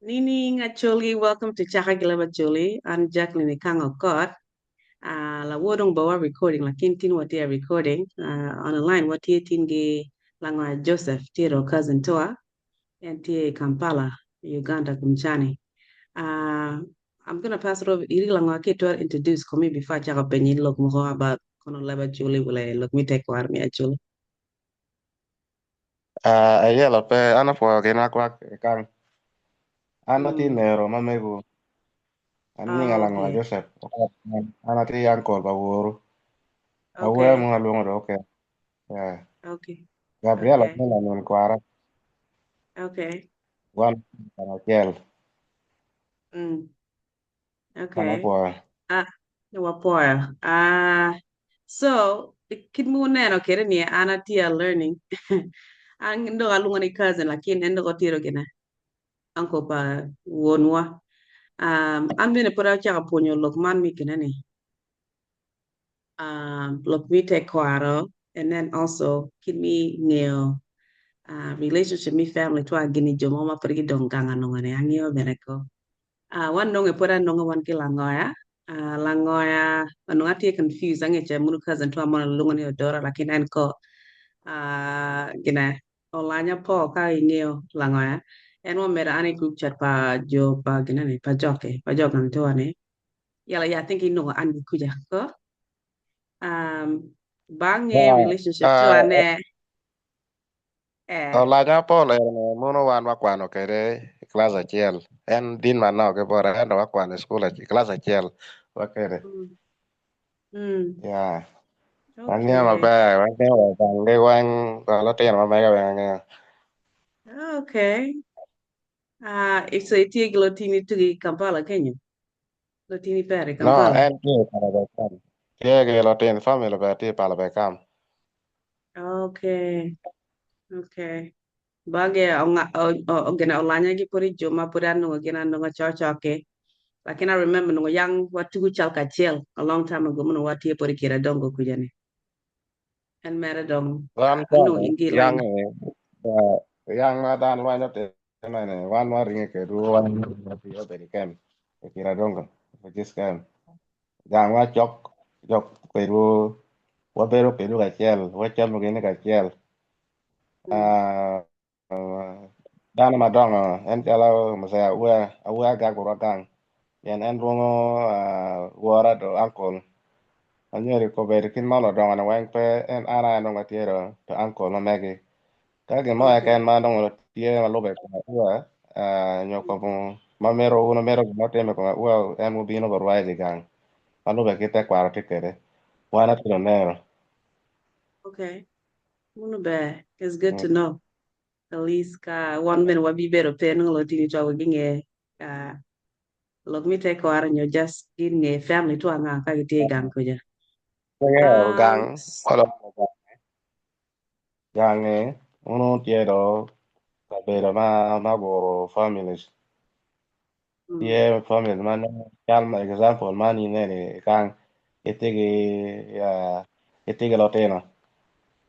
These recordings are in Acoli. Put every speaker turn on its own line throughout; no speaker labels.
Nining Acholi, welcome to Caka gi Leb Acholi. An Jacqueline Ikango Kot. Lawodong ba wa recording lakin tin watye recording on the line watye tin gi Langwa Joseph tye do cousin toa en tye i Kampala, Uganda kumcani. I'm gonna pass it over iri Langwa ki itwero introduce komi before acako penyi lok mogo about kono leb Acholi wala lok me tekwaro me Acholi.
Ayelo pe an apwoyo gin akwak kang an atye nero ma mego an nyinga Langwa Joseph an atye uncle pa woru awoya mo alwongo do okay yeah Gabriel atye lamin kwara wan acel an apwoyo.
Wapwoyo. So, kit ma wuneno kwede ni an atye a learning an dok alwongo ni cousin lakin en dok otito gine uncle pa wonwa. An bene pud acako pwonyo lok man me kine ni lok me tekwaro and then also kit me ngeyo relationship me family twa gini jo mogo ma pud gidong gang anongo ni angeyo bene ko. Wan nonge pwod anonga wan ki langoya. Langoya onongo atye confused angeca munu cousin twa mono alwongo ni Odora lakin en ko gine olanya po ka ingeyo langoya en wa omedo an i group chat pa jo pa gine ni pa joki pa jo gang twa ni yala ya I think inongo an gi kuca ko bange relationship twa ne.
Olanya pol ene mono wan wakwano kwede i kilac acel en din manok ki bote ento wakwano i cukul i kilac acel wa kwede ya angeyo maber angeyo wa gangi weng wa lutino ma mega weng angeyo.
Okay. So itye ki lutini tugi i Kampala kenyo? Lutini pere i
No,
Kampala?
en tye i Palabekam. Tye ki lutini family bene tye i Palabekam.
Okay. Okay. Bage gina olanya gi pud i jo ma pud anongo gin anonga cokcok-ki. Lakin I remember nongo yang watugo cal kacel a long time ago ma nongo watye pud i kit adongo kuca ni. En mere dong
Wan
anongo
bene
in gi
yang
line.
yang ma dano lwanyo timo ni wan waringe kedwu wan watye obedo i kem i kit adongo i kem. Gang wa cok cok kwedwu wabedo kwedwu kacel wacamo gini kacel dano madongo en calo muzee Aua Aua gang burwa gang pien en lwongo wora do uncle anyeri kobedo kit ma odongo ni weng pe en an aye nongo atye do uncle ma megi ka gin mo keken ma nongo tye ma lube i kom Aua nyo kom ma mito wun wumito gin mo time i kom Aua en wubino burwa i dye gang ma lube ki tekwaro tye kwede wan atye lunero.
Okay. Munu ber. It's good to know. At least ka wan bene wabibedo pe nongo lutini cwa wa ginge lok me tekwaro nyo just ginge family twa anga ka gitye i gang kuca.
Gang gangi munu tye do kabedo ma guro families tye families ma nongo cal ma example man in eni kany itye ki itye ki lutino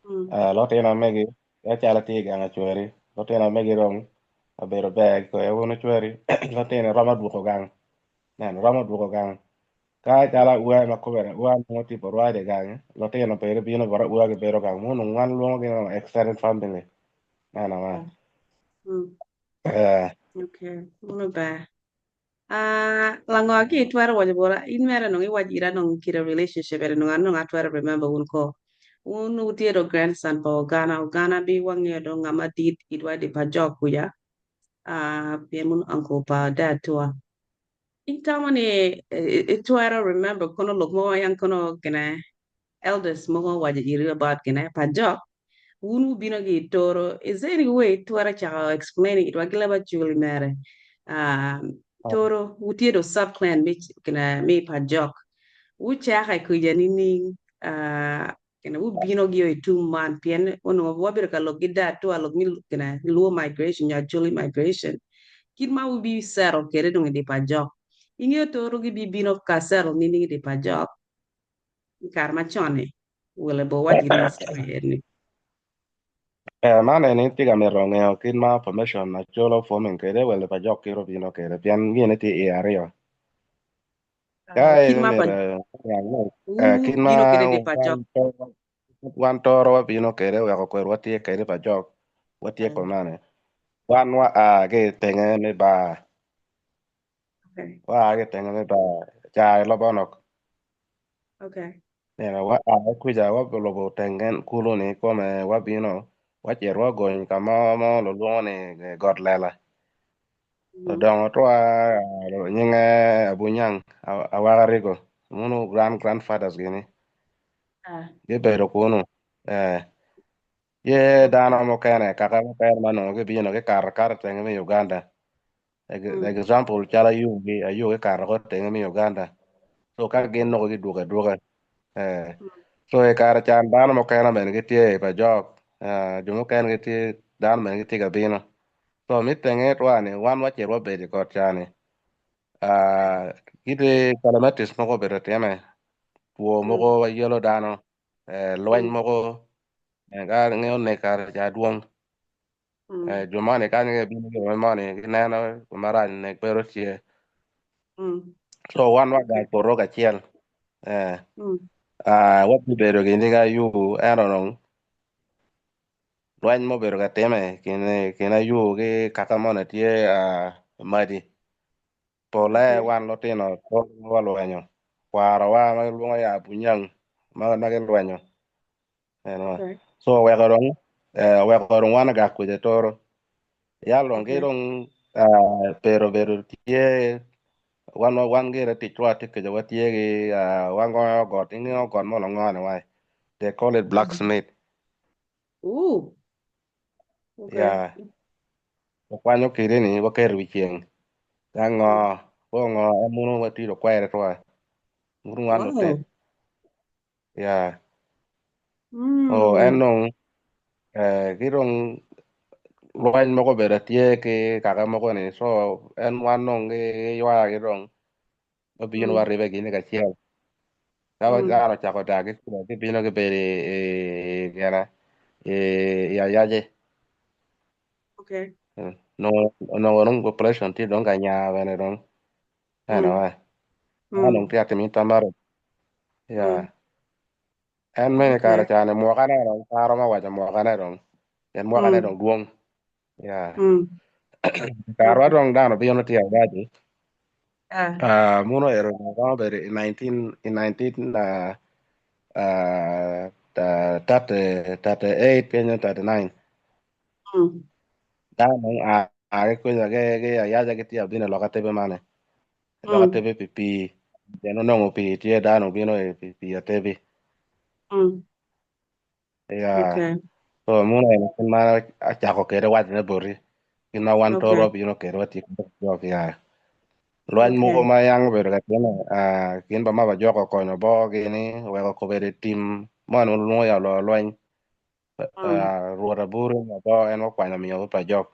lutino megi ka calo tye i gang acweri lutino megi dong obedo ber kikoye wun ocweri lutino romo dwoko gang nen romo dwoko gang Ka calo aua ma kobbe aua nongo tye botwa i dye gang, lutino bene bino bot aua gibedo gang munu wan lwongo gi ni extended family neno ma. Eh.
Okay, munu ber. Ah, lango ki itwero waco bota in mere nongo iwac ira nongo kite relationship ene nongo an nongo atwero remember wun ko. Wun wutye do grandson pa Ogana, Ogana bi wangeyo do ngama dit itwa di pa jok kuca. Ah, pien munu uncle pa dad tua. Itamo ni itwero remember kono lok mogo ma yang kono gine elders mogo owaco iri about gine pa jok wun wubino ki i Toro is there any way itwero cako explaining itwa ki leb Acholi mere Toro wutye do sub clan me gine me pa jok wucake kwija nining Gine wubino gio i tum man pien onongo wabedo ka lok ki dad tua lok me gine Luo migration nyo Acholi migration kit ma wubi settle kwede dong i dye pa jok. Ingeyo toro gibibino ka settle nining i dye pa jok i kare macon-ni? Wele bo wac gin ma story eni.
Man eni tye ka mito ngeyo kit ma formation acolo forming kwede wel pa jok kit obino kwede pien gine tye iye aryo. Ka
Kit ma pa
imito niang ni
wun
kit ma
bino kwede di pa jok.
wan toro wabino kwede weko kwede watye kwede pa jok watye kumene wan wa a ki i tenge me bar
Okay.
wa a ki i tenge me bar ca i Lobonok
Okay.
Nino wa a kwica wa lubo tenge kulu ni kome wabino wacito wagony ka mo ma lulwongo ni Got Lela. Odongo twa nyinge Abunyang Awaka Rigo munu grand grandfathers gini gibedo kunu. Tye dano mukene kaka mukene ma nongo gibino gikato akata tenge me Uganda. Example calo Ayugi, Ayugi gikato woko tenge me Uganda. So ka gin nongo gidwogo adwoga. So i kare can dano mukene bene gitye i pa jok, jo mukene gitye dano bene gitye ka bino. So me tenge twa ni wan wacito wabedo i got ca ni gitye calamities mogo obedo time, two mogo yelo dano, lweny mogo ngeyo nek kare ca dwong. Jo moni kany gibino moni gineno marac nek bedo tye. So wan wagac poto kacel wabibedo gini ki Ayub ento dong Lweny ma obedo ka timme i kin Ayur ki kaka moni tye Madi. Pole wan lutino walwenyo, kwarowa ma gilwongo ya Abunyang ma gilwenyo. So oweko dong oweko dong wan ogak kwede toro. Yal dong ki dong pero obedo tye wan wan gire ticwa tye keco watye ki wangoyo got ingeyo got mo langone wai they call it blacksmith.
Ooh. Okay.
Yeah. Wakwanyo kidi ni waketo i wi ceng. Ka ngo, ko ngo en muno watido kwere twa. Muno wan lutet.
Wow.
Yeah. Oh, en dong ki dong lweny moko obedo tye ki kaka moko ni so en wan dong giywaya ki dong wabino waribe gini kacel. Ka dano ocako dak ki kula gibino gibedo i gine i ayaje.
Okay.
Onongo dong population tye dong ka nya bene dong. Eno eh. Dano dong tye ka timo intermarriage. Yeah. En mene kare ca ni mwakane dong pe aromo waco mwakane dong pien mwakane dong dwong. Yeah. Karwa dong dano bino tye awaci. Muno ero romo bedo i 19 i 19 30 38 kenyo 39. Dano dong a ki kwica ki ayaca gitye ka bino i loka tebe mani. I loka tebe pi pii pien onongo pii tye dano obino pi pii atebi. Ya. So muno eni kit ma acako kwede wacone boti kit ma wan toro wabino kwede watye ki ya. Lweny mogo ma yang obedo ka timme kin ba ma bajoko okonyo bogi ni oweko kobedo i tim moni ma lwongo ya olo lweny. Rwot aburu nyo bo en okwanyo miyo bot pajok.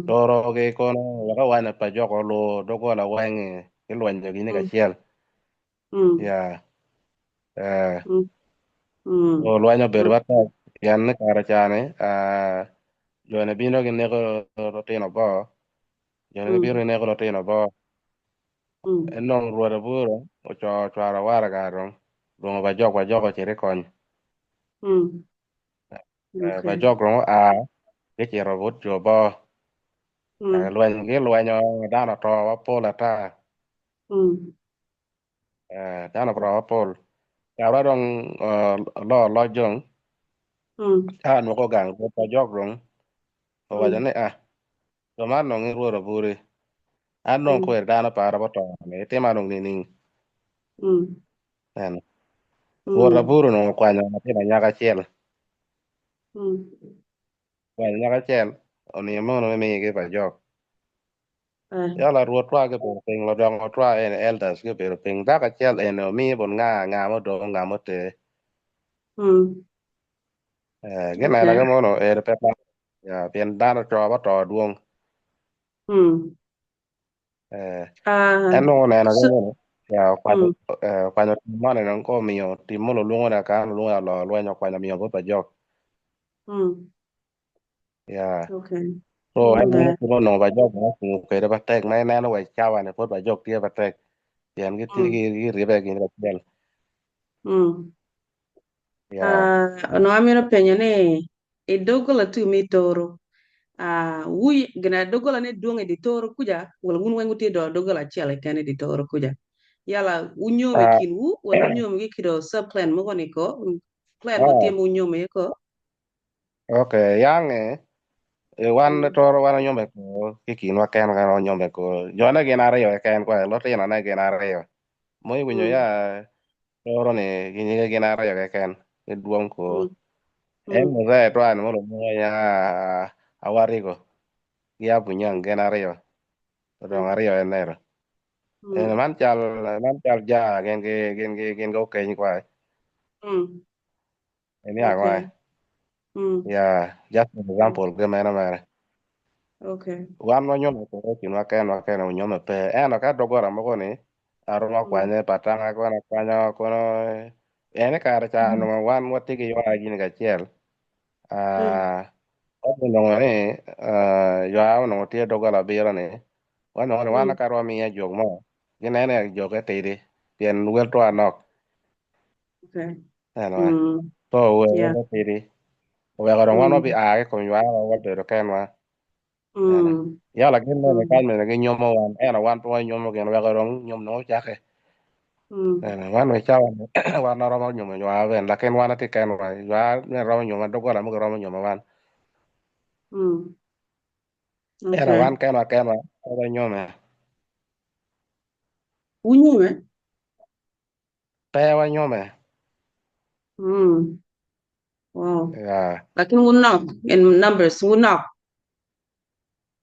Torogi kono wek awanyo pajok oluwo doggola weng gilwenyo gini kacel. Ya. Lweny obedo matek pien ni kare ca-ni jo-ni bino gineko lutino bo, jo-ni gibino gineko lutino bo. En dong Rwot aburu oco ocwalo waraga dong lwongo pajok pajok ocit i kony. Pajok dong oa gicito bot jo bo. Lweny gilwenyo dano oto mapol ata. Dano oto mapol. Kara dong oloo loc dong ca onwogo gang rwot pajok dong owaco ni a jo man dong gin rwot aburi an dong kweri dano pe aromo to ni itima dong nining? Neno. Rwot aburi onongo okwanyo latin anyaka acel. Okwanyo anyaka acel oniyo mono me migi pa jok. Yala rwot twa gibedo piny, ludongo twa eni elders gibedo piny. Dako acel eni omiyo bot nga, nga mudong, nga muter. Gineno ki mono eri pe Ya, pien dano co ba to dwong. En dong oneno ki mono, ya, okwanyo, okwanyo tim moni dong ko omiyo tim mo lulwongo ni akan lulwongo ni aloo lweny okwanyo omiyo bot pajok. Yeah.
Okay.
So en
Maber.
aye onongo ba jok ma okungu kwede matek ma ineno wa i cawa ni pwod ba jok tye matek pien gitye giribe gin kacel. Yeah.
Onongo amito penyo ni i doggola tu me Toro, wuyi gina doggola ne dwong i di Toro kuca wel wun weng wutye do doggola acel keken i di Toro kuca. Yala wunyome i kinwu wel wunyome ki kido sub clan mogo ni ko clan mo tye ma wunyome iye ko?
Okay, yange wan toro wan onyome ko ki kinwa ken wan onyome ko jone gin aryo keken kwa lutinone gin aryo mo iwinyo ya toro ni ginyige gin aryo keken gidwong ko en muzee twani mo lumuo ya awarigo gi abunyang gin aryo odong aryo en ero en man cal ja gin gi gin gi gin gi okeny kwa Iniang
Okay.
wa. Yeah, just an example mm. Meno mere.
Okay.
Wan wanyome kore kinwa kenwa kene onyome pe. Eno ka dogora moko ni aromo kwanye patanga kono kwanyo kono ene kare ca onongo wan watye ki ywaya gini kacel. Onongo ni ywaya onongo tye dogola abiro ni wanongo ni wan ka wamiye jok mo ginene joke tidi pien wel twa nok.
Okay.
Eno eh. So wer wele tidi. Oweko dong wan wabi a ki kom ywaya wa wabedo kenwa. Eno. Yala gin mene kany mene ginyomo wan, eno wan pe wanyomo gin weko dong nyom nongo ocake. Eno wan wa cawa ni wan waromo nyomo nywaa bene lakin wan atye kenwa nywaa bene romo nyomo doggola mogo romo nyomo wan. Eno
Okay.
wan kenwa kenwa pe wanyome.
Wunyome?
Pe wanyome.
Wow.
Yeah.
Lakin wunok in numbers, wunok.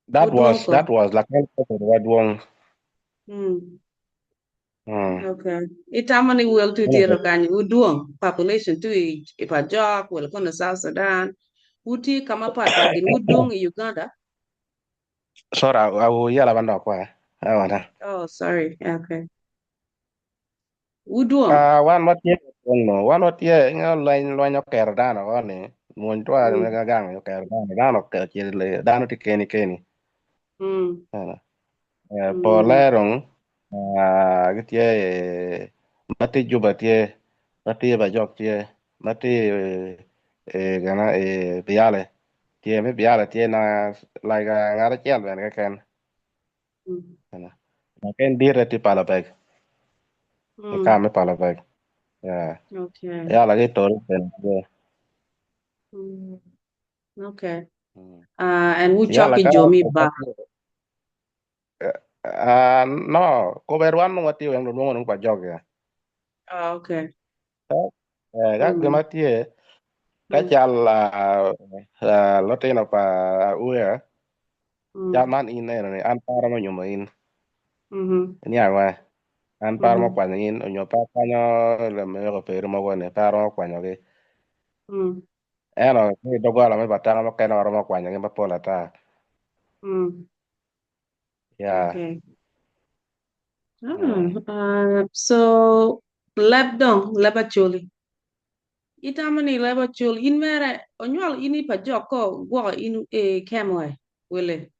That
Wudwong
was
ko.
that was lakin obedo wadwong.
Okay. Itamo ni wel tu tye kany wudwong population tu i Pajok, wel kono South Sudan. Wutye ka mapat pat gin wudwong i Uganda.
Sorry, awuyela manok wa. Awana.
Oh, sorry. Okay. Wudwong.
Ah, wan watye ka dwong-no. Wan watye inge lweny lweny oketo dano oko ni mwony twal me gang oketo dano dano oketo cito dano tye keni keni. Eno. Eh, pole dong ah, gitye ma tye Juba tye, ma tye Bajok tye, ma tye eh, gana eh, Biale tye, me Biale tye na like ah, ngat acel bene keken. Eno. Dok en dire tye palabeg. I ka me palabeg. Yeah.
Okay.
Ya lagi tori bene tye.
Okay. And
Ya
wucok ki
laka
jo me ba.
No, kober wan nongo watye weng lulwongo nongo pa jog ya.
Oh, okay.
Eh, ka gima tye ka cal lutino pa Uya cal man in eno ni an pe aromo nyomo in. Iniang wa? An pe aromo kwanyo in onyo pe akwanyo lamego peri mogo ni pe aromo kwanyogi. Ento ki i doggola me batanga mukene waromo kwanyogi mapol ata. Yeah.
Okay. Ah, so leb dong, leb acholi. Itamo ni leb acholi, in mere onywalo in i pa jok ko gwoko in e kemo e wele.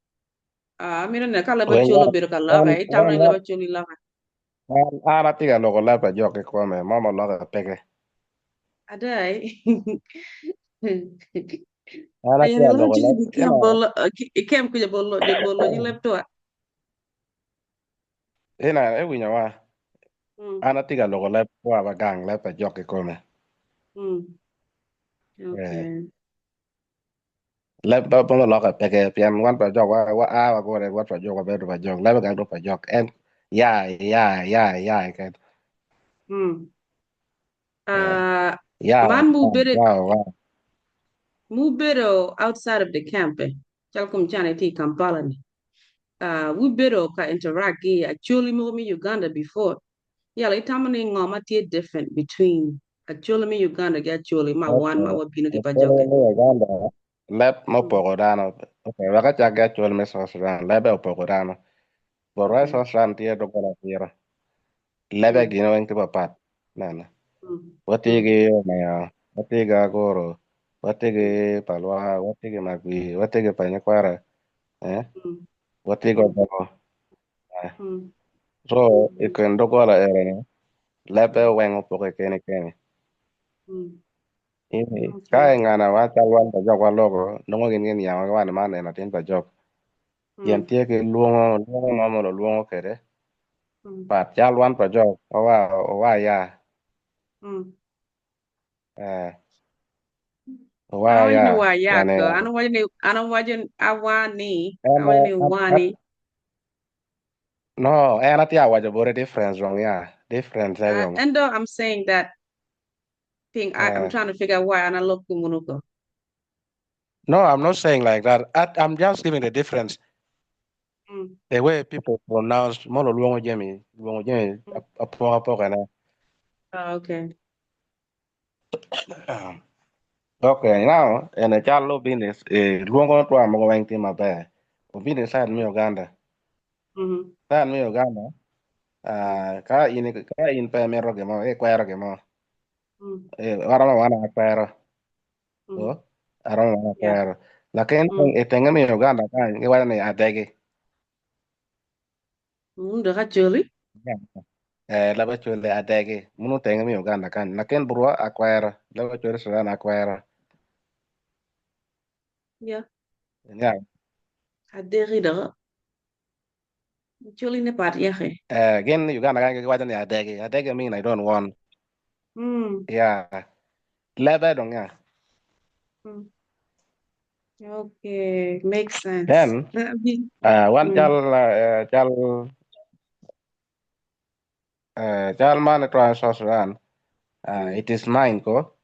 Ah, amito neno ka leb acholi obedo ka loke, itamo ni leb acholi loke.
An atye ka loko leb pa jok kikome, mo ma loke peke.
Ada
An atye
Ayeni
ka
leb
loko
acholi
leb,
bi kem bolo, ikem kuja bolo, jo bolo ni leb tua.
Ina iwinyo wa? An atye ka loko leb wa wa gang leb pa jok kikome.
Okay.
Leb pa pa loke peke pien wan pa jok wa wa a wa gore wan pa jok wa bedo pa jok leb gang do pa jok en ya ya ya ya ken. Ya
Man mu bedo
wa wa
mu bedo outside of the camp eh. Cal kom cani tye i Kampala ni. Wubedo ka interact ki Acholi mogo me Uganda before. Yala itamo ni ngo ma tye different between Acholi me Uganda ki Acholi ma wan ma wabino ki pa
Acholi
joge?
me Uganda leb ma opoko dano. Okay, wek acak ki Acholi me South Sudan lebe opoko dano. But right South Sudan tye doggola abiro. Lebe gin weng tye papat. Neno. Watye ki Omeo, watye ki Agoro, Watye ki Palwa, watye ki Magwi, watye ki Panyakwara, eh? Watye ki Obogo. Eh. So, i kin doggola eni, lebbe weng opokke keni keni. Ka ingana wa cal wan pa jok waloko, nongo gin giniango ki wan ni man en latin pa jok. Pien tye ki lwongo, lwongo mo ma lwongo kwede. But cal wan pa jok owa owa ya. Eh, owa
An awaco
ya.
ni wa ya
Yani
ko. An awaco ni an awaco awani.
en
Awaco ni wani.
no, en atye awaco bote difference dong ya. Difference dong.
And though I'm saying that thing, I'm
Eh.
trying to figure out why an alok kumunuko.
No, I'm not saying like that. I'm just giving the difference. The way people pronounce molo lwongo jami, lwongo jami apoka apoka na.
Oh, okay.
Okay, now ene calo business eh, lwongo twa mogo weng tye maber. Obino side me Uganda. Side me Uganda, ka in ka in pe imito gin mo, ikwero gin mo. Eh, waromo wan akwero. Oh, aromo wan akwero. Lakin itenge me Uganda kany giwaco ni adegi.
Dok acholi?
Eh, leb acholi adegi. Muno tenge me Uganda kany. Lakin burwa akwero. Leb acholi Sudan akwero.
Yeah.
Yeah.
Adegi dok. Acholi ne pat yake.
Eh, gin Uganda kany giwaco ni adegi. Adegi mean I don't want. Yeah. Lebe dong ya.
Okay, makes sense.
Then, wan cal cal cal man itwero South Sudan, it is mine ko.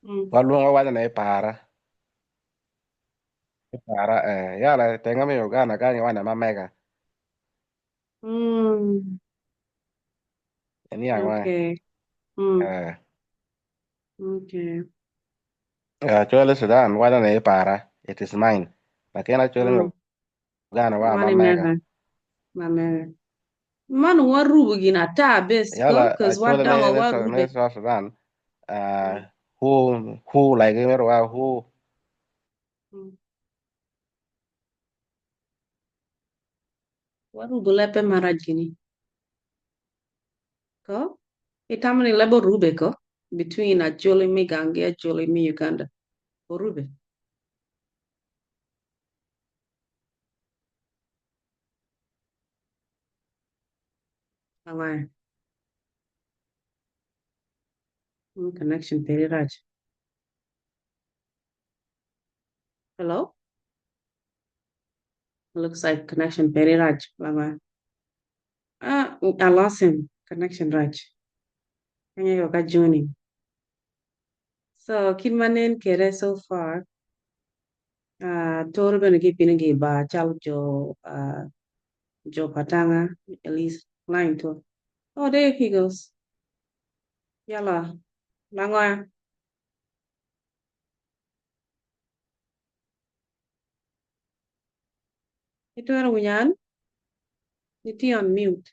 Walwongo waco ni ipara. Ipara eh yala tenge me Uganda kany giwaco ni mamega. Iniang wa.
Okay.
Eh.
Okay.
Actually Sudan waco ni ipara, it is mine. Lakin actually Uganda wa
Mani
mamega.
mega. Mamega. Man warubo gin ata bes ko
Yala
cause
actually
wadongo
me
warube.
South Sudan who like wa who
Warubo lepe marac gini. Ko itamo ni lebo rube ko between Acholi mi gangi Acholi mi Uganda. Orube. Ang'o? Connection peri rach. Hello? Looks like connection peri rach. Bye Ah, I lost him. Connection rach. Kanya ka joining. So kit manen kere so far. Toro bene ki bino ki ba chal jo jo patanga at least line to. Oh, there he goes. Yalla. Langoya. Itwero winyan? Nitie on mute.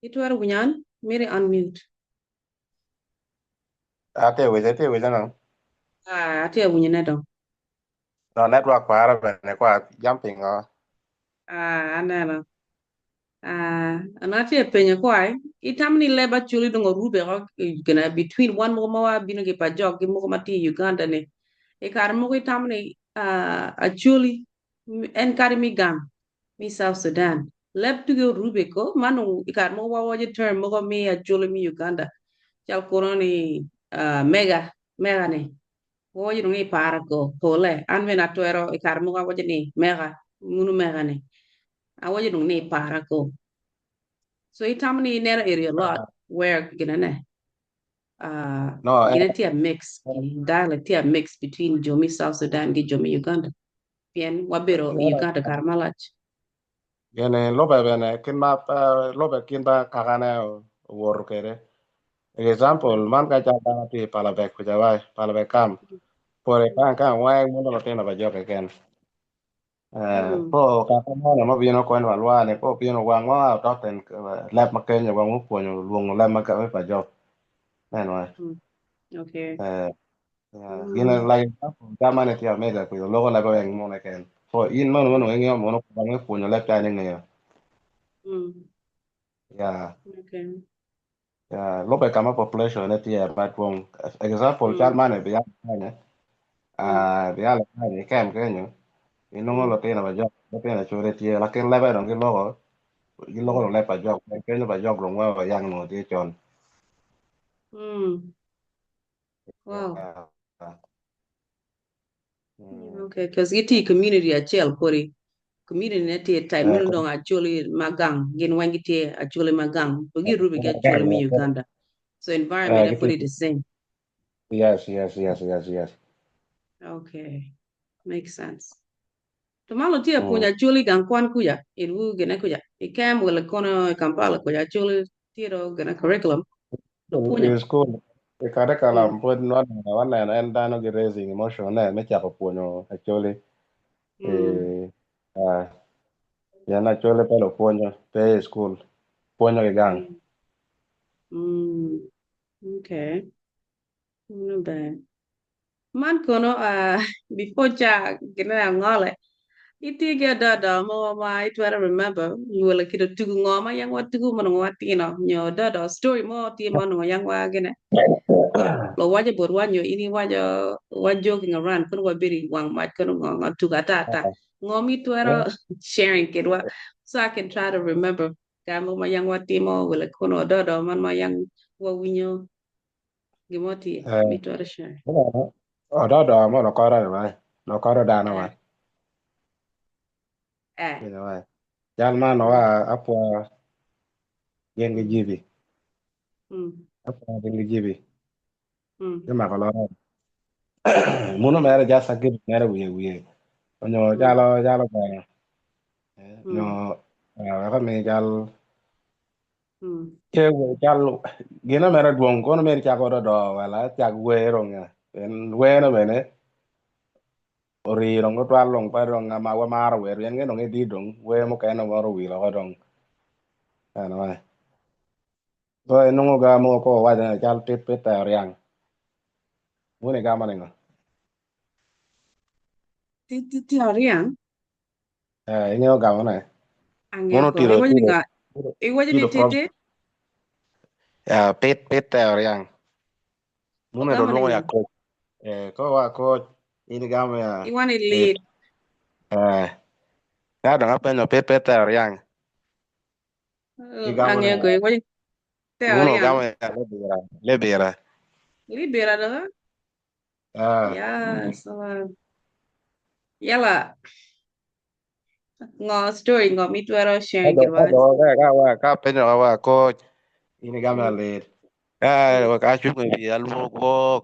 Itwero winyan? Miri unmute.
Ate winyo, ate winyo no.
Ah, ate winyo ne dong.
No, network para bene kwa jumping oh.
Ah, aneno. Ah, an atye penyo kwai. Itamo ni leb actually dong orube ko gina between one moko ma wabino ki pa jok gi moko ma tye i Uganda ni. I kare moko itamo ni actually en kadi mi gang mi South Sudan. Leb tuge orube ko man i kare moko wawaco term moko mi actually mi Uganda. Cal kono ni mega mega ni. Wawaco dong ni ipara ko pole. An bene atwero i kare moko awaco ni mega munu mega ni. Awaco dong ni ipara ko. So itamo ni ineno area a lot where gina ne
No,
gina tye a mix dialect tye a mix between jo mi South Sudan ki jo mi Uganda. Pien wabedo i Uganda kare malac.
Gene lube bene kin ma lube kin ba kakane owoto kwede. Example man ka cal dano tye i Palabek kuca ba Palabek camp. Pole kan kan weng mono lutino pa jo keken.
Mm.
Po kaka moni ma obino kwen wa lwa ni po obino wang ma wa ototen leb ma Kenya wang opwonyo lwongo leb ma pa jok neno eh.
Okay.
Gin
Mm.
like example gamane tye America kwica loko lebe weng mono keken so in meno
Mm.
nongo ingeyo mono wang ipwonyo leb ca ni ingeyo. Yeah.
Okay.
Yeah, lube ka ma population ne tye madwong. Example cal man i Biala kany, Biala kany i kem kenyo, inongo lutino pa jok, lutino Acholi tye, lakin lebe dong giloko, giloko leb pa jok, pien kenyo pa jok dong weko yang nongo tye con.
Wow.
Yeah.
Okay, because gitye i community acel kodi. Community ne tye type meno dong Acholi magang, gin weng gitye Acholi magang, to girubi ki Acholi me Uganda. So environment ne pudi the same.
Yes.
Okay, makes sense. To malo tye pwonyo Acholi gang kwan kuja, irwu gine kuja. I camp wala kono i Kampala kuja, Acholi tye do gine curriculum. Do pwonyo.
I school, i curriculum pwod waneno en dano gi raising emotion ne me chako pwonyo Acholi. Pien Acholi pe lupwonyo, pe i school, pwonyo ki gang.
Okay. Not bad. Man kono before cha gine angole itye ki adada mo ma itwero remember nywelo kit otugu ngo ma yang watugu ma onongo watino nyo adada story mo tye ma onongo yang wa gine lo waco bot wa nyo in iwaco wa joking around kono wabedo i wang mac kono ngo ngo tugo ata ata ngo ma itwero sharing kedwa so I can try to remember kare mogo ma yang watimo wele kono adada man ma yang wawinyo gin mo tye ma itwero share.
Adada mo lokoro ni wai, lokoro dano wai. Winyo wai. Cal man wa apwa gin gi jibi. Apwa gin gi jibi. Gimako loro. Muno mere just agibi mere wiye wiye. Onyo calo calo bene. Nyo weko mi cal Ke cal gine mere dwong kono mere cako dodo wala cak wer dong ya. En wer bene ori dong tutwal dong pe dong ma wamaro wer pien nge dong idit dong wer mukene moro owilo oko dong. Eno wai. So inongo ga mogo ko waco ni cal pit pit te oryang. Wun igamo ningo?
Tit tit te oryang?
Eh, ingeyo gamo ne.
Angeyo
Wun
ko.
otiro
Iwaco ni
tiro
nga? Iwaco ni
tiro
titi?
Ya pit pit te oryang. Wun ero
Ogamo
lwongo ya
ningo?
coach. Eh, ko wa coach in igamo ya
Iwan i
lit.
lead.
Eh, ka dong apenyo pit pit te oryang. Igamo
Angeyo
ne.
ko. Iwaco te
Wun
oryang.
ogamo ya lebira. Lebira.
Libira doga?
Ah.
Ya, so yala ngo story ngo mitwero sharing
Ka
kidwa.
do ka ka wa ka penyo ka wa coach in igamo ya lit. Ka ka chung i wi alwok wok.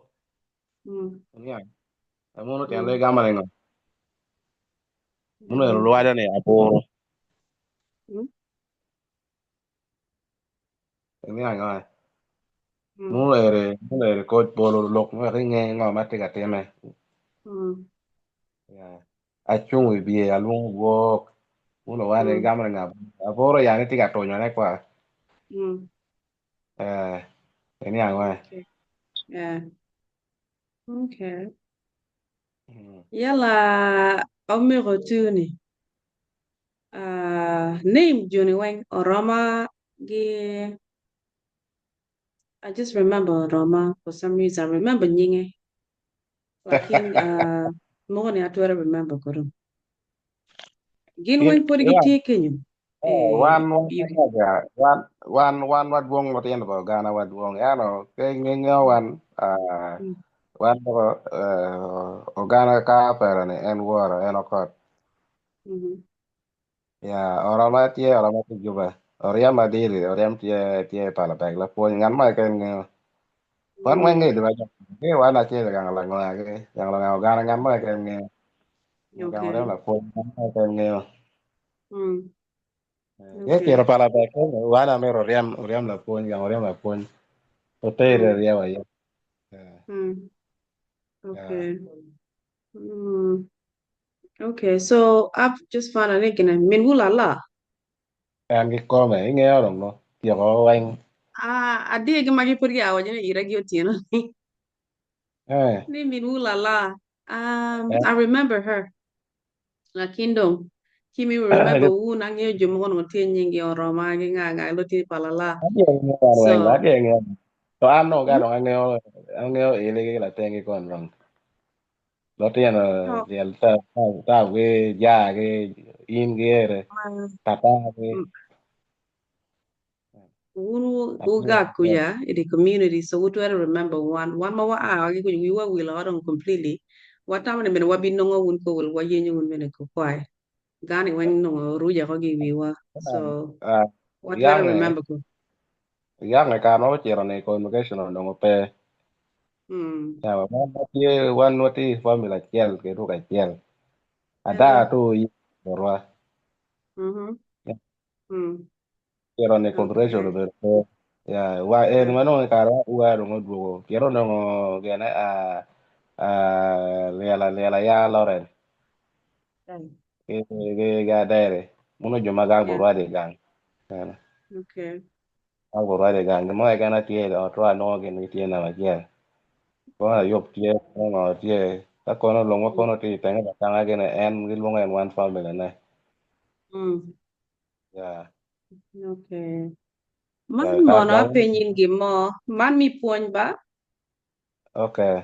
Niya. Amuno tyen le gamo ningo. Muno ero lwajo ni aboro. Niya ngo. Muno ere muno ere coach bolo lok wek inge ngo ma tye ka time. Yeah. Acung i wiye alwongo gwok. Muno wane gamo ni nga aboro yani tye ka tunyone kwa. Eh, iniang we.
Okay. Yeah. Okay. Yala omego tuni. Name joni weng oroma gi I just remember Oroma for some reason. I remember nyinge. Lakin mogo ni atwero remember kono. Gin weng podi gitye kenyo.
Wan wan wan wan wadwong lutino pa Uganda wadwong ento pe ngengo wan wan Uganda ka pere ni en woro en okot. Ya oroma tye oroma tye Juba oryem adiri oryem tye tye palabek lapwony ngat mo keken ngeyo. Wan weng ngeyo dong ki wan acel i gang langwa ki gang langwa Uganda ngat mo keken ngeyo. Gang oryem lapwony ngat mo keken ngeyo. Ki cito palabek wan amito oryem oryem lapwony gang oryem lapwony otere ryem aye.
Okay. Okay, so I've just found an gina min wulala.
En kikome ingeo dong no tyeko weng.
Ah, adie gi magi pud gia wacho ni ira gi otieno ni.
Eh,
Ni min wulala.
eh.
I remember her. Lakin dong kimi remember wun ang'eyo jomoko onongo tye nying gi oroma gi nga nga lo tye palala.
Adie ngeo
So,
weng, adie ngeo. To an no ka
hmm?
dong angeo angeo ili ki latengi kon rong. Lutino
Oh,
tyel ta ta gi ja gi in gi ere
ma-
tata gi.
mm, wun wugak kuja in the community, so we try to remember one. One ma wa a gi kuja wiwa wil oko completely. Watamo ni bene wabinongo wun ko wil wayenyo wun bene ko kwai. Gani weng nongo ruja ko gi wiwa. So
Ah,
what try to
yange
remember ko.
yange ka ma ocito ni convocation onongo pe. Yawa wan watye wan watye i family acel ki ruk acel. Ada
Ento.
tu botwa. Cito ni convocation obedo pe. Ya wa en ma nongo i kare ma ua dong odwogo pien onongo gene a lyel alyela ya Lawrence ki ki Adere muno jo ma gang botwa di gang. Gang botwa di gang gin mo keken atye i otwa anongo gin gitye namba acel. Kono ayub tye kono ngo tye ka kono lungwa kono tye i tenge batanga gini en gilwongo en one family ne. Yeah.
Okay.
Yeah,
Man
kar
mono
gang
apenyin gin mo man mi pwony ba?
Okay.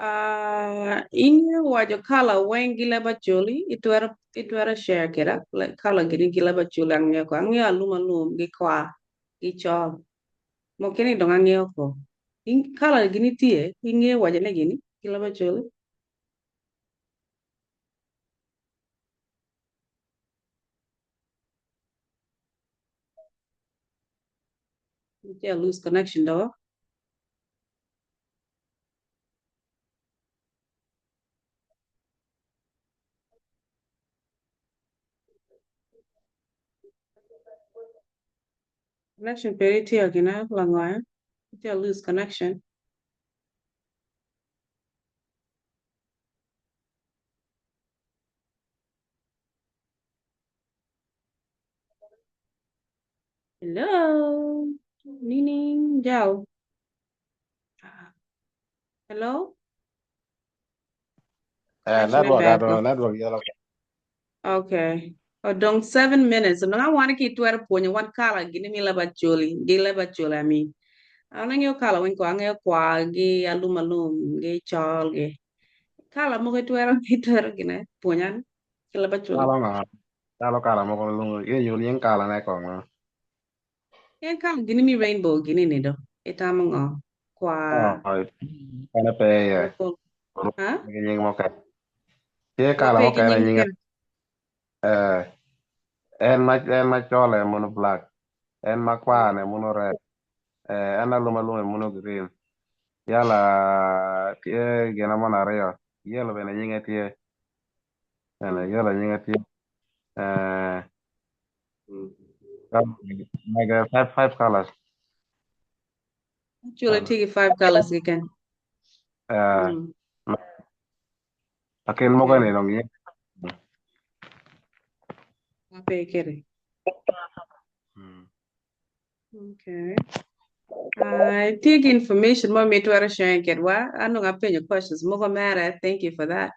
Inge waco kala weng gi leb Acholi itwero itwero share keda like kala gini gi leb Acholi angeyo ko angeyo alum alum gi kwar gi col mukene dong angeyo ko kala gini tye ingeyo waco ne gini gi leb Acholi? Tye lose connection do. Connection peri tye gina langoya. Tye lose connection. Hello. Nining Jao. Hello. Connection
Network
bad.
ato network yelo.
Okay. Odong 7 minutes. Dong awan ki twero pwonyo wan kala gini mi leb Acholi, gi leb Acholi I mean. An angeyo kala weng ko angeyo kwar gi alum alum gi col gi. Kala mogo itwero itwero gine pwonyan ki leb Acholi.
Kalo ngo? Kalo kala moko lungo ye yul yin kala ne ko ngo.
En kala gini mi rainbow gini ni do. Itamo ngo? Kwar,
Oh, kene pe ye.
purple. Ha?
Nying mo ke. Tye kala
Wape
mo
ki
kene
nying
nying
mukene.
eh en ma col en mono black. En ma kwar ne mono red. En alum alum en mono green. Yala tye gina mono aryo. Yellow bene nyinge tye. Ene yellow nyinge tye. Like five colors.
Actually, tye ki five colors keken.
Akel moko ni dong ye.
Wape kede. Okay. Tye ki information mo mitwero share kedwa. Anongo apenyo questions mogo mere. Thank you for that.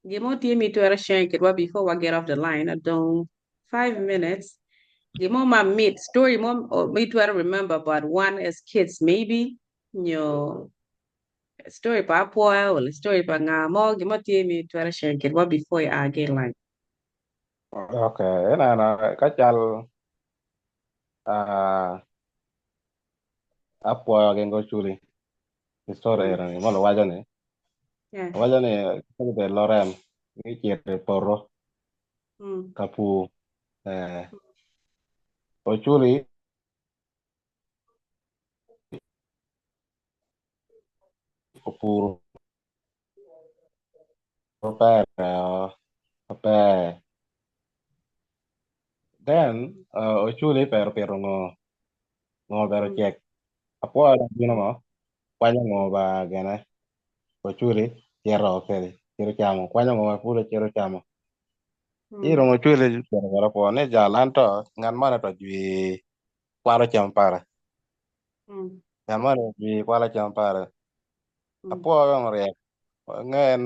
Gimo tye mitwero share kedwa before we get off the line. Adong 5 minutes. Gimo ma mit story mo mitwero remember about one as kids maybe. Nyo story pa apoya or story pa nga mo gimo tye mitwero share kedwa before I get line.
Okay, ena na ka cal apwoyo gin go culi story eno ni mo waco ni waco ni ka lorem gicito i poto ka pur oculi opuro pere maber then oculi pero pito ngo ngo bene ocek apwoyo dong bino mo kwanyo ngo ba gene oculi cito kede cito camo kwanyo ngo ma pud cito camo. Ci dong ocwele cwero bot apwo ni jal anto ngat moni to jwi kwalo cam pare. Ngat moni jwi kwalo cam pare. Apwo dong oryek nge en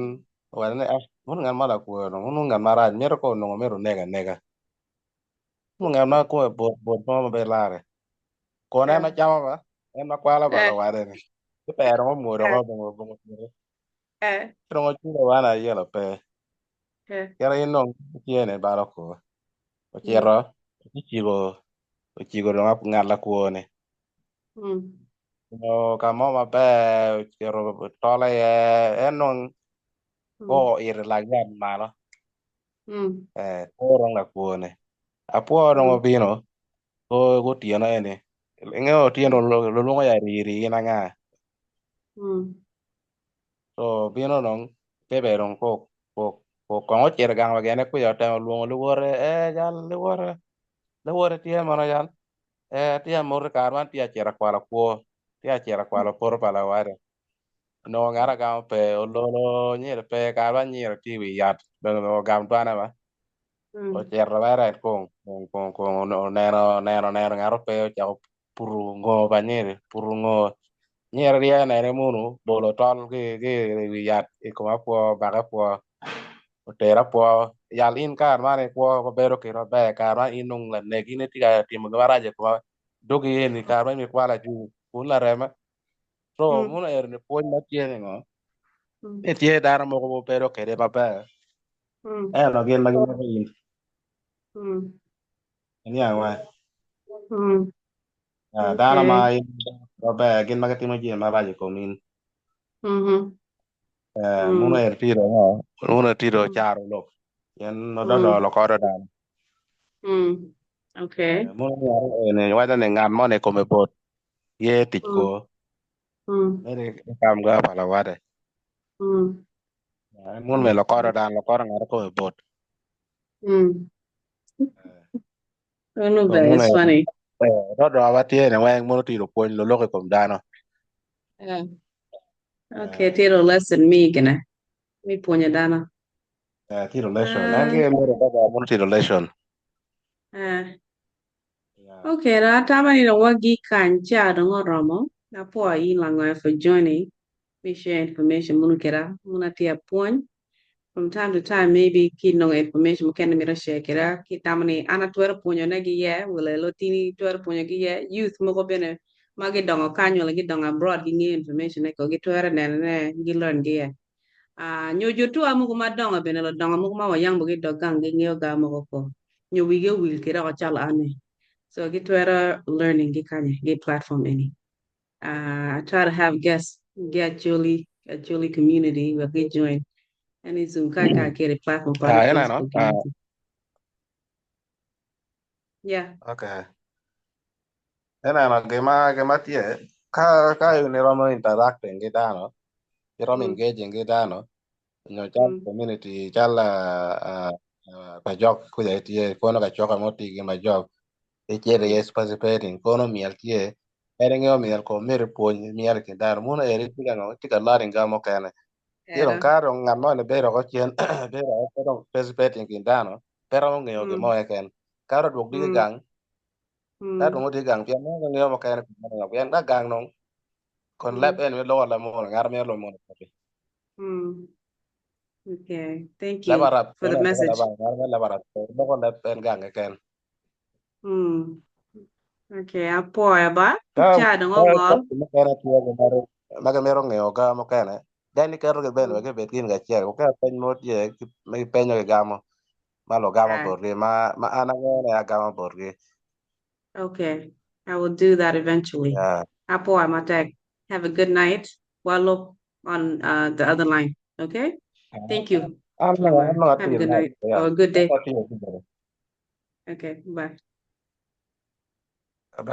owaco ni ah mono ngat ma lakwo dong mono ngat marac mito ka onongo mito oneka aneka. Mono ngat ma kome bot bot mo ma pe lare. Kono en acamo ba en ma kwalo pa lawade ni. Ci pee dong omwodo oko bongo bongo tye. Ci dong oculo wan ayelo pe. Kit in dong itye ni balo kor. Ocito ci ciko ociko dong ngat lakwo ni. Onongo ka mo maber ocito otolo iye en dong kor oito i lak yat malo. Kor dong lakwo ni. Apwo dong obino kor gutyeno eni. Inge otyeno lulwongo ya rii rii in anga? So obino dong bebe dong kong ocito i gang wa gene kuca otemo lwongo luwote ee jal luwote luwote tye mono jal ee atye amoto kare man tye acito akwalo kwo tye acito akwalo poto pa lawada onongo ngat agamo pe ololo nyire pe kare man nyire tye i wi yat bene ogam dwane ba ocito mere kong kong kong oneno oneno oneno ngat ope ocako putu ngo pa nyiri putu ngo nyiri rye nene munu bolo tol ki i wi yat i kom apwo bake apwo otero apwo yal in kare man ikwo wabedo kede maber kare man in dong lanek in itye ka timo gin marac i koma dogi eni kare man ikwalo ajwi kun larema so munu eni ni pwony ma tye ni ngo ni tye dano mogo mubedo kede maber ento gin ma gimito in iniang wa dano ma in maber gin ma gitimo jami marac i kom in muno eni tye dong muno tye dong caro lok pien ododo lokodo dano muno eni waco ni ngat moni kome bot ye tic kor mere kam ga pa lawade muno me lokodo dano lokodo ngat kome bot
Ono ber, it's funny.
Ododo watye ni weng muno tye lupwony lulok i kom dano.
Okay, tye lesson mi gine. Mi pwonyo dano.
Tye lesson. En ki mere ododo muno tye lesson.
Okay, dong atamo ni dong wagi kany ca dong oromo. Apwoyo in Langoya for joining me share information muno keda. Muno atye apwony. From time to time maybe ki nongo information mukene mito share keda ki tamo ni an atwero pwonyo ne gi ye wele lotini twero pwonyo gi ye youth mogo bene ma gidongo kany wala gidongo abroad gingeyo information ne ko gitwero neno ne gi learn gi ye. Nyo jo tua mogo madongo bene ludongo mogo ma wayang bo gidok gang gingeyo ga mogo ko nyo wigi owil kede oko calo an ni so gitwero learning gi kany gi platform eni. I try to have guests get Julie at Julie community wek gi join any Zoom kany ka akelo i platform pa
Ah, ineno?
Facebook
Ah,
Yeah.
okay. Ineno gima gima tye ka ka in iromo interacting gi dano, iromo engaging gi dano, nyo cal community cal ka jok kuca itye kono kacoka mo tye gi majok icito iye participating kono myel tye en ingeyo myel ko myero ipwony myel i kin dano muno eri tye ka ngo tye ka learning ga mukene ci dong ka dong ngat moni bedo oko cen bedo oko pe dong participating i kin dano pe romo ngeyo gin mo keken ka dong odwog diki gang ka dong odwogo gang pien nongo ngeyo mukene pien ka gang dong kon leb eni loko leb munu ngat mito lok munu
Okay, thank
Leb
you
Arab
for the
loko
message.
leb Arab ngat leb Arab loko leb en gang keken.
Okay, apwoyo ba.
Ka
Ca dong
ka
ongol.
mukene tye ma gimito ngeyo ga mukene then iketo gi bene wek gibed gin kacel ka peny mo tye ma gipenyo gigamo ma lugamo botgi ma ma an angeyo ni agamo botgi.
Okay, I will do that eventually. Apwoyo matek. Have a good night. We'll look on the other line. Okay? Thank you.
I'm not
Have a good night or a good day. Okay, bye.